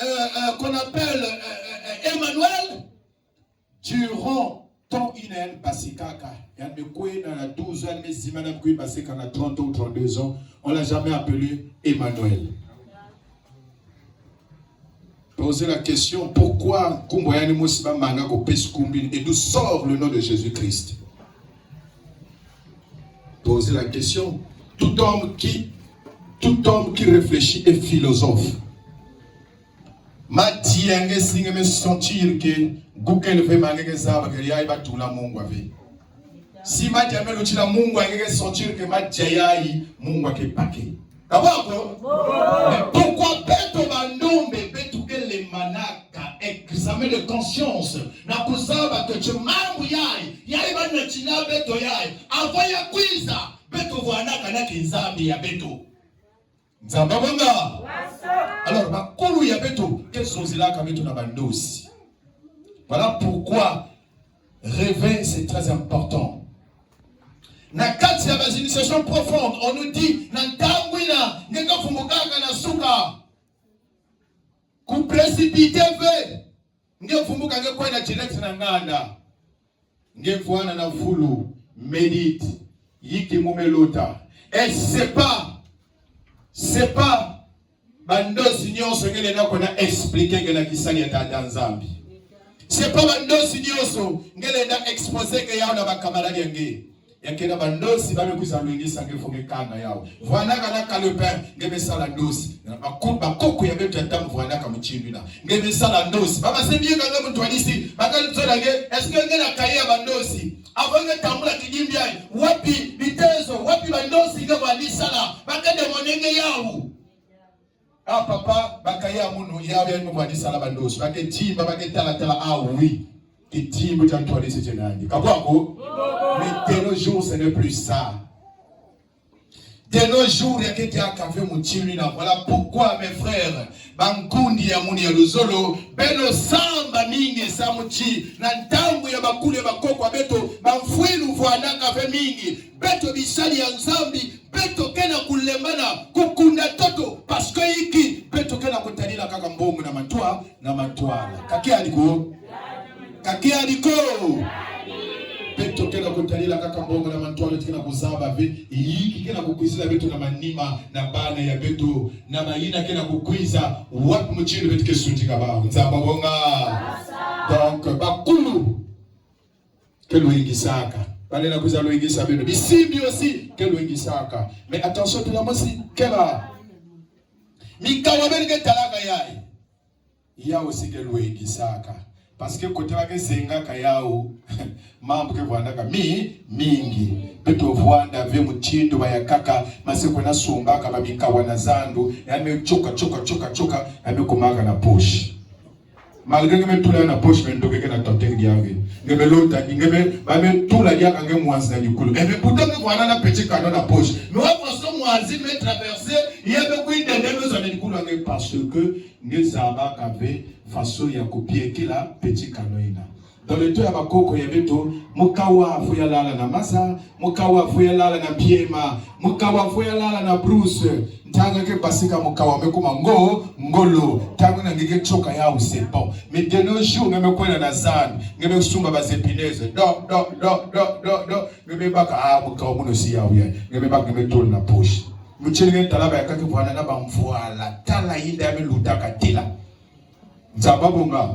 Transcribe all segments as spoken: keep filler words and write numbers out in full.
euh, euh, qu'on appelle euh, euh, euh, Emmanuel, durant tant une année, basikaka. Yandi me kwenda na douze ans, yandi me zimbana, me kwiza basika na trente ou trente-deux ans. On l'a jamais appelé Emmanuel. Posez la question, pourquoi nkumbu ya yandi mosi ba manga kopesa nkumbu yina, et d'où sort le nom de Jésus-Christ? Posez la question. Tout homme qui, tout homme qui réfléchit est philosophe. Madia ya nge si nge me sentir que nge kele ve, ma nge ke zaba que yayi ba tula mungwa ve. Si madia me lutila mungwa, nge ke sentir que madia yayi mungwa ke paquet. Ka bwa ko? Mais pourquoi beto bandombe beto ke lembanaka examen de conscience na kuzaba que ti mambu yayi, yayi ba natina beto yayi, avant ya kwiza, beto vwandaka na kinzambi ya beto? Nzambi abonga. Alors, bakulu ya beto ke zonzilaka beto na bandosi. Voilà pourquoi rêver, c'est très important. Na kati ya ba initiations profondes, on nous dit, na ntangu yina, nge ke vumbukaka na suka. Ku précipiter ve. Nge vumbuka, nge kwenda direct na nganda. Nge vwanda na fulu, médite, yinki mu me lota. Et c'est pas, c'est pas bandosi nyonso nge lenda kwenda expliquer nge na kisalu ya Tata Nzambi. C'est pas bandosi nyonso nge lenda exposer nge yawu na ba camarades ya nge. Ya ke na bandosi ba me kwiza lwengisa nge, faut nge kanga yawu. Vwandaka na calepin, nge me sala ndosi. Baku-, bakoko ya beto ya ntangu vwandaka mutindu yina. Nge me sala ndosi. Ba me se bieka nge mu ntwadisi, ba ke zola nge, est-ce que nge na cahier ya bandosi? Avant nge tambula kidimbu yayi, wapi bitezo, wapi bandosi nge vwandi sala? Ba ke demander nge yawu. Ah, papa, ba cahier ya munu, ya beno vwandi sala bandosi. Ba ke dimba, ba ke tala tala, ah oui. Kidimbu kia ntwadisi kiena yandi. Ka bwa ko? Mais de nos jours, ce n'est plus ça. De nos jours, ya ke diaka ve mutindu yina. Voilà pourquoi, mes frères, bankundi ya munu ya luzolo, beno samba mingi samu ti na ntangu ya bakulu ya bakoko ya beto, bamfwilu vwandaka ve mingi. Beto bisadi ya Nzambi, beto ke na kulembana, kukunda ntoto, parce que inki? Beto ke na kutadila kaka mbongo na matwa-, na matwala. Ka kiadi ko? Ka kiadi ko? Beto ke na kutadila kaka mbongo na matwala, ti ke na kuzaba ve yinki ke na kukwizila beto na manima, na bana ya beto, na bayina ke na kukwiza, wapi mutindu beto ke sundika bawu. Nzambi abonga. Donc, bakulu ke lwengisaka. Ba lenda kwiza lwengisa beno. Bisimbi aussi ke lwengisaka. Mais attention, tula mosi, keba. Mikawa beno ke talaka yayi, yawu aussi ke lwengisaka. Parce que côté ba ke zengaka yawu, mambu ke vwandaka mi-, mingi. Beto vwanda ve mutindu bayakaka, ma se kwenda sombaka ba mikawa na zandu, ya me tsoka, tsoka, tsoka, tsoka, ya me kumaka na poche. Malgré nge me tula na poche, mais ndoki ke na tenter diaka ve. Nge me lota, nge me, ba me tula diaka nge mwanzi na dikulu. Eh, mais pourtant nge vwanda na petit canon na poche. Mais wa façon mwanzi me traverser, ya me kwenda, nge me zwa na dikulu ya nge, parce que nge zabaka ve façon ya kubiekila petit canon yina. Dans le temps ya bakoko ya beto, mukawa faut ya lala na maza, mukawa faut ya lala na mpiema, mukawa faut ya lala na brousse. Ntangu ke basika mukawa me kuma ngo-, ngolo. Ntangu yina nge ke tsoka yawu, c'est bon. Mais de nos jours, nge me kwenda na zandu, nge me sumba ba épineuses. Do, do, do. Nge me baka, ah, mukawa munu si yawu ya. Nge me baka, nge me tula na poche. Mutindu nge tala bayakaka vwanda na bamvwala. Tala yinda ya me lutaka tila. Nzambi abonga.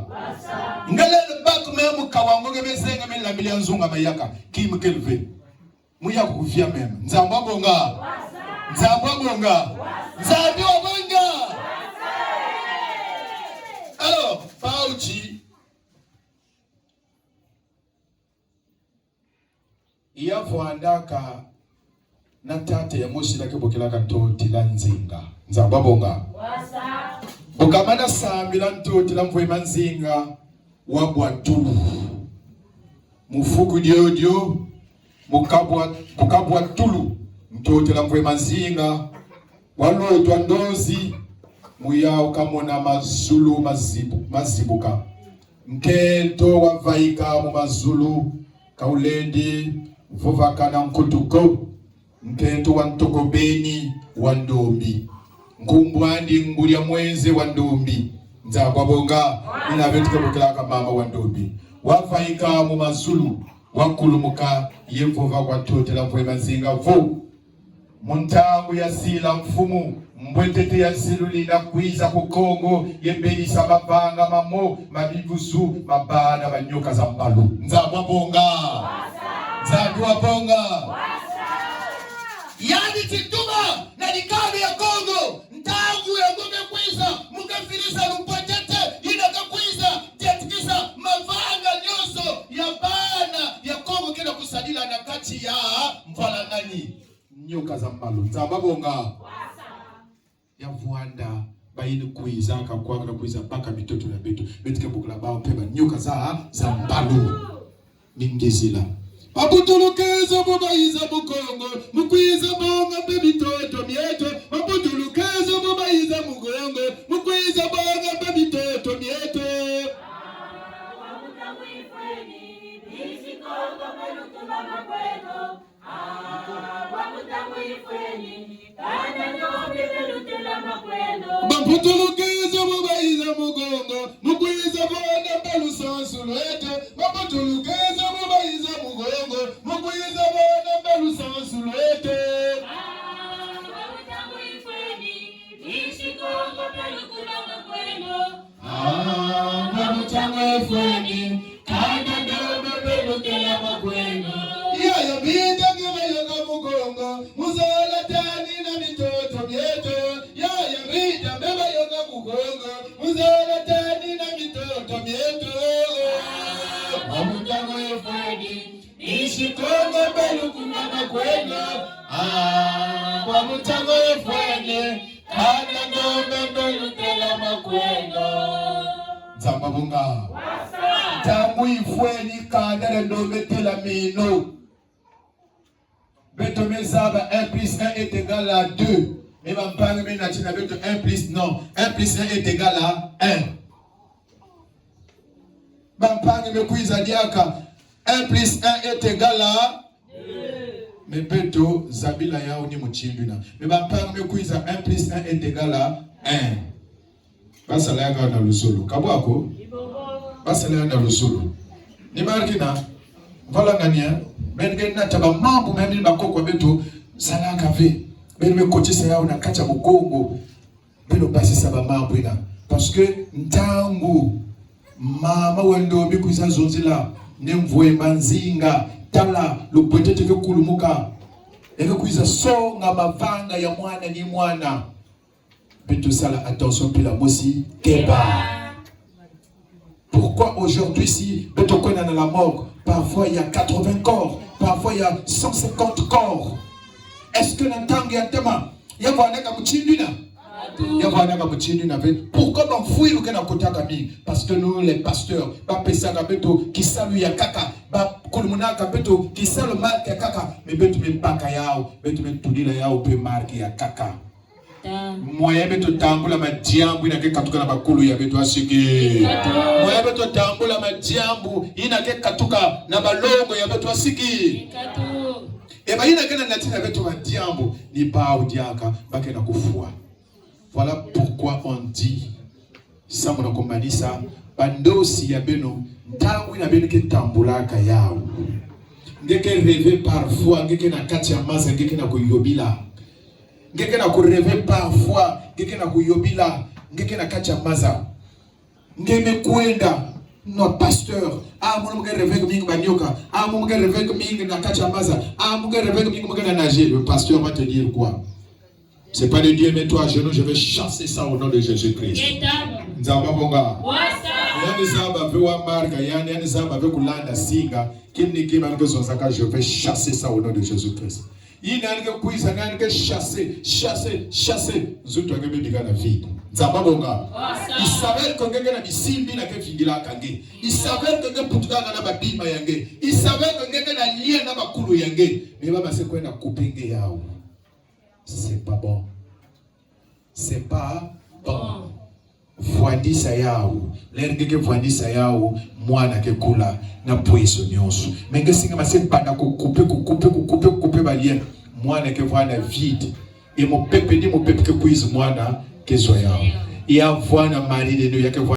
Nge lenda baka meme mukawa ngo nge me zenga, me lambila ya nzunga mayaka. Kima kele ve. Mu ya kuvia meme. Nzambi abonga. Nzambi abonga. Nzambi abonga. Alors, Pauchi, ya vwandaka na tata ya mosi yina ke bokilaka Ntotila Nzinga. Nzambi abonga. Wasa. Bu kamana sambila Ntotila Mvwema Nzinga, wabwa tulu. Mu fuku diodio, mu kabwa, mu kabwa tulu, Ntotila Mvwema Nzinga walota ndozi, mu yawu kamona mazulu mazibu-, mazibuka. Nkento wavaika mu mazulu, ka ulendi vovakana nkutu ko. Nkento wa ntoko beni wa ndombi. Nkumbu andi Ngudi a Mwenze wa ndombi. Nzambi wa bonga, ina beto ke bokilaka mama wa ndombi. Wavaika mu mazulu, wakulumuka, ye vova kwa ntotela mvwema nzinga vo: Mu ntangu ya sila Mfumu, mbwetete ya nsilulu ina kwiza ku Kongo, ye beyisa mavanga mamo ma bibuzu, ma bana ba nyoka za mbalu. Nzambi wa bonga. Nzambi wa bonga. Yandi tituma na dikanda ya Kongo, ntangu yango ke kwiza, mu ke filisa lubwetete ina ke kwiza tetikisa mavanga nyonso ya bana ya Kongo ke na kusadila na kati ya mvwalangani. Nyoka za mbalu. Nzambi wa bonga. Ya vwanda, bayina kwiza, ka kwaka na kwiza baka mitoto na beto. Beto ke bokila bawu mpe ba nyoka za, za mbalu. Ni ngizila. Babutulukezo bo bayiza mu Kongo, mu kwiza bonga mpe mitoto mieto. Babutulukezo bo bayiza mu Kongo, mu kwiza bonga mpe mitoto mieto. Baputulukezo bo bayiza mu Kongo, mu kwiza vwanda mpe lusansu lweto. Baputulukezo bo bayiza mu Kongo, mu kwiza vwanda mpe lusansu lweto. Ah, kwa mutango efweni, kanda ndombe mpe lutela makweno. Yaya Vita nge bayoka mu Kongo, mu zola tani na mitoto mieto. Yaya Vita nge bayoka mu Kongo, mu zola tani na mitoto mieto. Kwa mutango efweni, Isi Kongo mpe lukuma makweno. Ah, kwa mutango efweni, kanda ndombe mpe lutela makweno. Nzambi wa bonga. Ntangu ifweni, kanda dia ndombe tela meno. Beto me zaba un plus un est égal à deux. Mais bampangi me natina beto un plus, non, un plus un est égal à un. Bampangi me kwiza diaka, un plus un est égal à deux. Mais beto zabila yawu ni mutindu yina. Mais bampangi me kwiza, un plus un est égal à un. Basala yawu na luzolo. Ka bwa ko? Basala yawu na luzolo. Ni marki na, voilà ngania, beno ke nata bamambu meme bakoko ya beto salaka ve. Beno me kotisa yawu na kati ya mukongo. Beno basisa bamambu yina. Parce que ntangu mama wa ndombi kwiza zonzila Ne Mvwema Nzinga, tala, lubwetete ke kulumuka. Ya ke kwiza songa mavanga ya mwana ni mwana. Beto sala attention, mpila mosi keba. Pourquoi aujourd'hui, si beto kwenda na la morgue, parfois il y a quatre-vingts corps, parfois il y a cent cinquante corps? Est-ce que na ntangu ya ntama ya vwandaka mutindu yina? Ya vwandaka mutindu yina ve. Pourquoi bamfwilu ke na kotaka mingi? Parce que nous, les pasteurs, bapesaka beto kisalu ya nkaka, bakulumunaka beto kisalu, marque ya nkaka, mais beto me baka yawu, beto me tudila yawu mpe marque ya nkaka. Moyen beto tambula madiambu yina ke katuka na bakulu ya beto asiki. Moyen beto tambula madiambu yina ke katuka na balongo ya beto asiki. E bayina ke na natina beto madiambu, ni bawu diaka ba ke na kufwa. Voilà pourquoi on dit, samu na kumanisa, bandosi ya beno, ntangu yina beno ke tambulaka yawu, nge ke rêver parfois nge ke na kati ya maza, nge ke na kuyobila. Nge ke na kurêver parfois nge ke na kuyobila, nge ke na kati ya maza. Nge me kwenda na pasteur. Ah, mono mu ke rêver mingi banyoka. Ah, mono mu ke rêver mingi na kati ya maza. Ah, mu ke rêver mingi mu ke na nager. Le pasteur va te dire quoi? C'est pas de Dieu, mets-toi à genoux, je vais chasser ça au nom de Jésus-Christ. Nzambi wa bonga. Yandi zaba ve wa marque, yandi, yandi zaba ve kulanda singa. Kini kima nge zonzaka, je vais chasser ça au nom de Jésus-Christ. Yina yandi ke kwiza, yandi ke chasser, chasser, chasser. Nzutu ya nge me bika na vide. Nzambi wa bonga. Il s'avère que nge ke na bisimbi yina ke vingilaka nge. Il s'avère que nge putukaka na babima ya nge. Il s'avère que nge ke na lien na bakulu ya nge. Mais ba me se kwenda couper nge yawu. C'est pas bon. C'est pas bon. Vwandisa yawu. L'heure nge ke vwandisa yawu, mwana ke kula na poison nyonso. Mais nge si nge me se banda ku couper, ku couper, ku couper, ku couper ba lien, mwana ke vwanda vide. Et mupepe, ni mupepe ke kwiza, mwana ke zwa yawu. ya vwanda mari de nuit, ya ke vwa